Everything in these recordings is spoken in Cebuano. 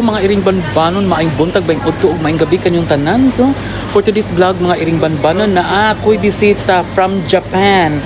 Mga iring banbanon, maayong buntag, maayong udto ug maayong gabi kanyong tanan to. For today's vlog, mga iring banbanon, na ako'y bisita from Japan.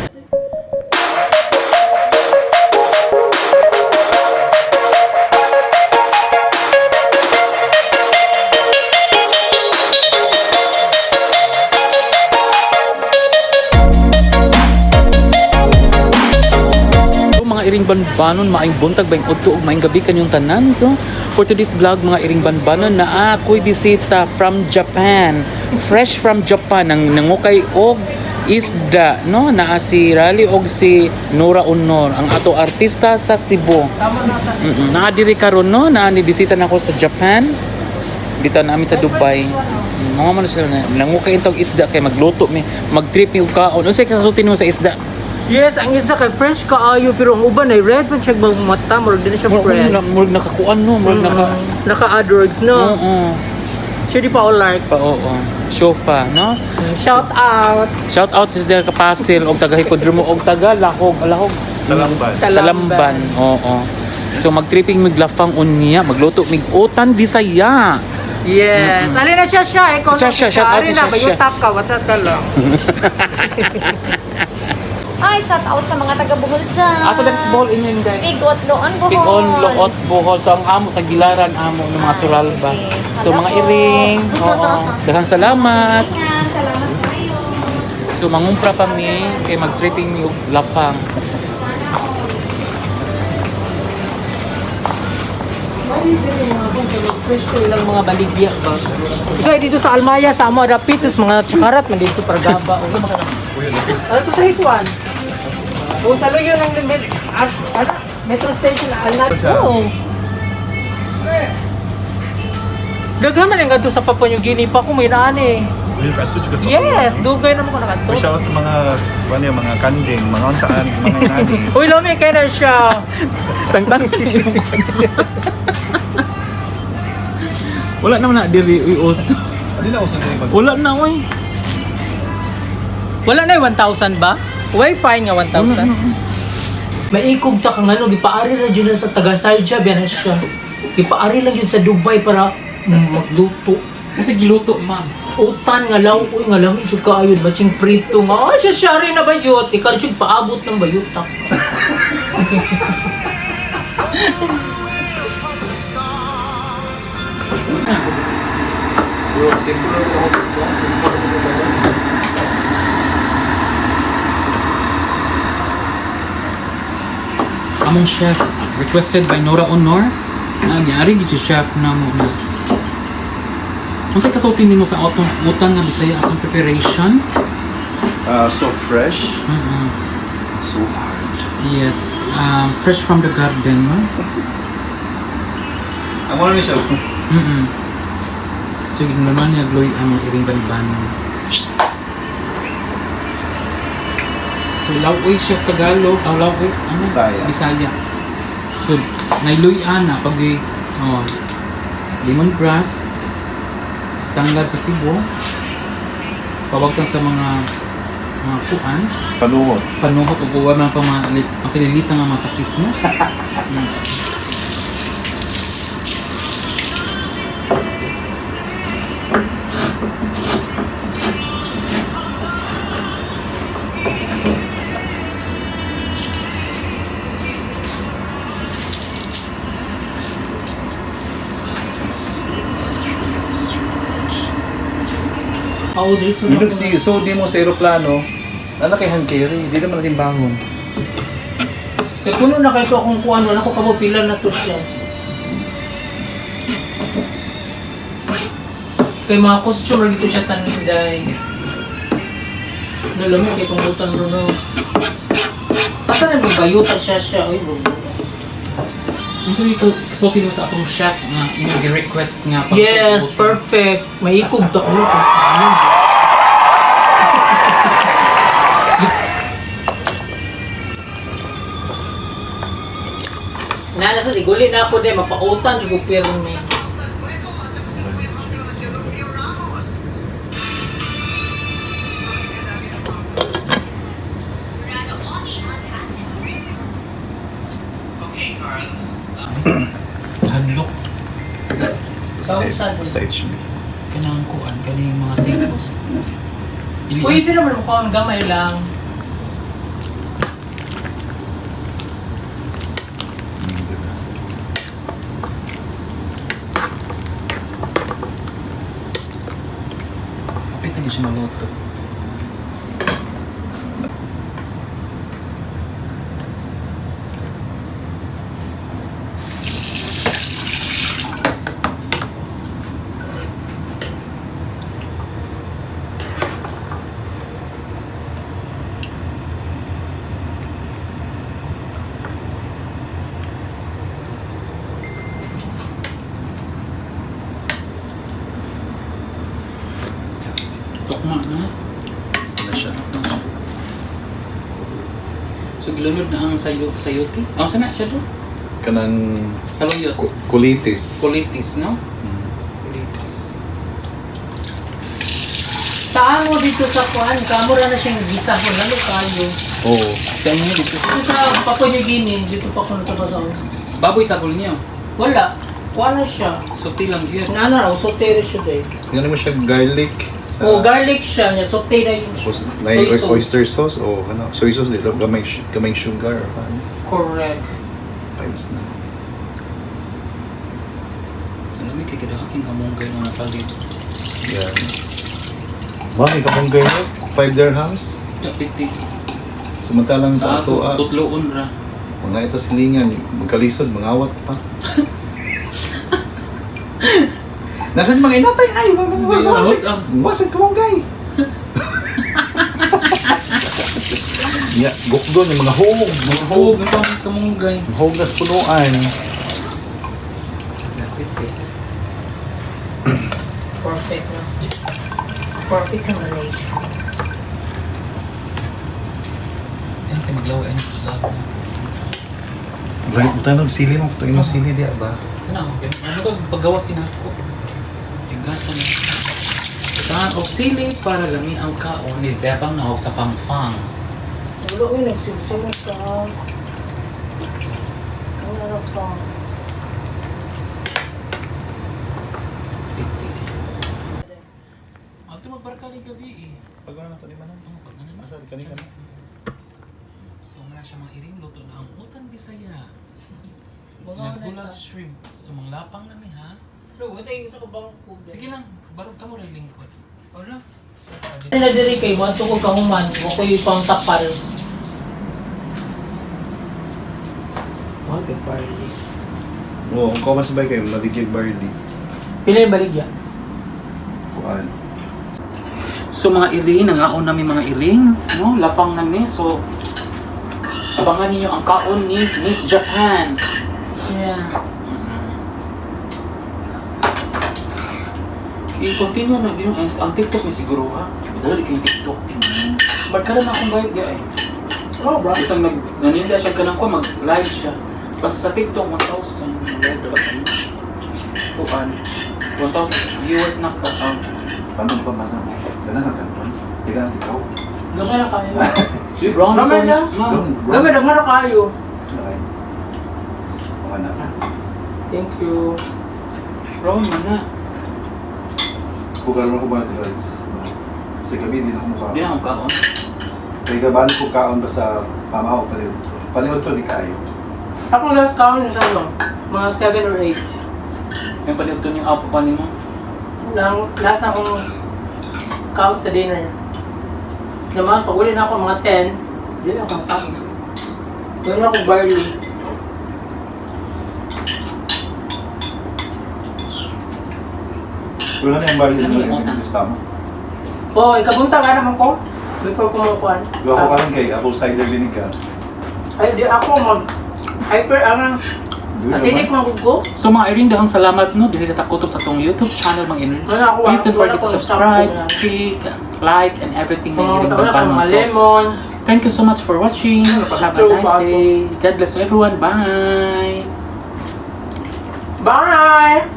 Hello, mga iring banbanon, maayong buntag, maayong udto ug maayong gabi kanyong tanan to. For today's vlog, mga iring banbanon, na ako'y bisita from Japan. Fresh from Japan, ang nangukay og isda, no? Naa si Rally og si Nora Honor, ang ato artista sa Cebu. Naa diri karon, no, naa ni bisita nako sa Japan. Bitaw namin sa Dubai. Mga man sila na nangukay intog isda kay magluto mi, magtrip mi og kaon. Unsay kasulti nimo sa isda? Yes, ang isa kay fresh kaayo pero ang uban ay red man siya mga mata, murag di na siya fresh. Murag nakakuan, no, murag naka Naka-adwords, no. Oo. Siya di pa all like. Pa, oo. Sofa, no? Shout out. Shout out sa taga Kapasil og taga Hipodromo og taga Lahog, Lahog. Talamban. Talamban. Oo. So magtripping mig lafang unya, magluto mig utan Bisaya. Yes. Ali na siya siya. Ikaw Siya, na siya, shout out Ali ni na, siya, siya. bayutak ka. What's up ka lang. Ay, shout out sa mga taga Bohol dyan. Asa dali sa Bohol inyo, Inday? Bigot, Loon, Bohol. Bigon, Loot, Bohol. So ang amo tagilaran amo ng mga Ay, Turalba. sige. So Hello mga po. iring, oo. Daghang salamat. Ingat, salamat kayo. So mangumpra pa mi kay magtripping mi og lafang. Fresh ko ilang mga baligya ba? Ikaw dito sa Almaya, sa amo rapid, sus mga tsakarat man dito para gaba. O mga ano to sa Hiswan? O sa luyo ng metro station Alnat. Oo. Daghan man ang gadto sa Papua New Guinea pa ko may naani. Yes, dugay naman ko nakadto. Shout out sa mga ano yung mga kanding, mga untaan, mga inani. Uy, lami kay na siya. Tangtang. Wala naman na diri uy os. Ano na uso din mag Wala na uy. Wala na yung 1,000 ba? Wi-Fi nga 1,000. Maikog ta kang ano, gipaari ra jud na sa taga Sarja biya na siya. Gipaari lang jud sa Dubai para magluto. Kasi giluto, ma'am. Utan nga law, uy nga lami jud kaayo batching prito nga. Ay siya siya rin na bayot. Ikaw jud paabot ng bayot ta. Among chef requested by Nora Honor. Nagyari gid si chef na mo. Unsa kasulti nimo sa atong utang nga Bisaya atong preparation? So fresh, so hard. Yes, fresh from the garden, no? Ang wala ni siya. So naman niya gloy ang iring banban. So lawoy siya sa Tagalog, aw lawoy ano? Bisaya. Bisaya. So nailuy ana pag oh, lemongrass, tanglad sa Cebu, pawagtan sa mga kuan, Panuhot. panuhot ug uwan man pa mga makililisa nga masakit, no? Audrey Ilog si so di mo sa eroplano. Ano kay Hankeri, di naman natin bangon. Kay kuno na kay ko akong kuan, wala ko kamo pila na to siya. Kay mga costume ra dito siya taninday. Nalami kay tunggutan ro no. Asa na mo bayuta siya siya oy bro. Unsa ni kasulti nimo sa atong chef nga imong gi-request nga pag- Yes, perfect. Maikog ta ko. Nana sa iguli na ako de mapautan jud ko pirmi. Hadlok. Kausan. Sa HB. Kanang kuan, kaning mga seafoods. Ili- Uy, sino man mo ang gamay lang. Diba? Kapit na siya maluto. Tukma na. Ano siya? So gilunod na ang sayo sayote. Ang sana siya do? Kanang Saluyot. kulitis. Kulitis, no? Mm. Kulitis. Saan mo dito sa kuan? Kamura na siyang gisahon. Lalo kayo. Oo. Sa inyo dito. Dito sa Papua New Guinea, dito pa ko natabas ako. Baboy sa niyo. Wala. Kuan na siya. Suti lang yun. Nana raw, saute rin siya dahil. Tingnan mo siya garlic. Sa, Oh, garlic siya niya, saute na yun siya. Tapos, na Soy sauce. oyster sauce o ano, soy sauce dito, gamay sugar or ano. Correct. Pints na. Ano may kikiraking kamunggay nga napalit. Yeah. Mami, kapunggay mo? 5 dirhams? Kapiti. Samantalang Sa sa ato, ato, tutloon ra. mga ita silingan, magkalisod, mangawat pa. Nasaan yung mga inatay? Ay, wasit kamunggay. Ya, gukdon yung mga hog, mga hog. Hug, ang pang kamunggay. Hog na punuan. Kapiti. Perfect na. Perfect combination. Yan kay maglaw ang sa lab. Right, butang ng sili mo, kutuin mo sili diya ba? Ano, okay. Ano ko paggawa sinako? Ingatan na. Saan og sili para lami ang kaon ni Bebang nahog sa fangfang. Wala ko yun, nagsimsimot ka. Ang ano pa. Piti. Ato magbarkada gabi eh. Pag wala na to, di man. Oh, pag ano na. Asa, kani kani. So muna siya mga iring luto na ang utan Bisaya. Mga Sinagulag shrimp. So manglapang na mi ha. No, wala yung sa kabang ko. Sige lang, barog ka mo rin lingkod. Wala. Ay, na diri kay mo ko kahuman, wa ko yung pang takal. Okay, barley. Oo, kung mas sabay kayo, maligid barley. Pila yung baligya? Kuan. So mga iring, nangaon nami mga iring, no? Lapang nami. So abangan ninyo ang kaon ni Miss Japan. Yeah. I-continue na din ang TikTok ni siguro ha. Dali kay TikTok. Barkada na akong bayad eh. Oh, bro. Isang nag naninda siya kanang ko mag-live siya. Basta sa TikTok 1,000 live pa kami. Kuan. 1,000 viewers na ka. Paano pa man ako? Gana ka kanton. Tiga ikaw. Gamay na kayo. Di brown. Gamay na. Ma. Gamay na nga kayo. Okay. Mga na. Thank you. Brown man na. Kugaroon ko ba guys? Sa gabi, di na ako mukha. Di na akong kaon. Kaya gabalo ko kaon ba sa pamaw paliw. Paliw to, di kayo. Ako last count is ano, mga 7 or 8. Yung paliw to niyong apo ka nimo. Lang, last na akong count sa dinner. Naman, pag uli na ako mga 10, di na akong count. Doon ako barley. Wala na yung barley Ano na yung yung gusto mo. Oh, ikabunta ka naman ko. Before kumukuan. Gawa ko karon kay apple cider vinegar. Ay, di ako mag... Hyper, ang... Atinik man ko. So mga Irene, dahang salamat no. Dili na takutob sa tong YouTube channel mga Irene. Wala ako, Please don't wala forget to akong subscribe, sample na. click, like, and everything mga Irene Mga mga Bantanon. mga So, lemon. thank you so much for watching. Have a nice day. God bless to everyone. Bye! Bye!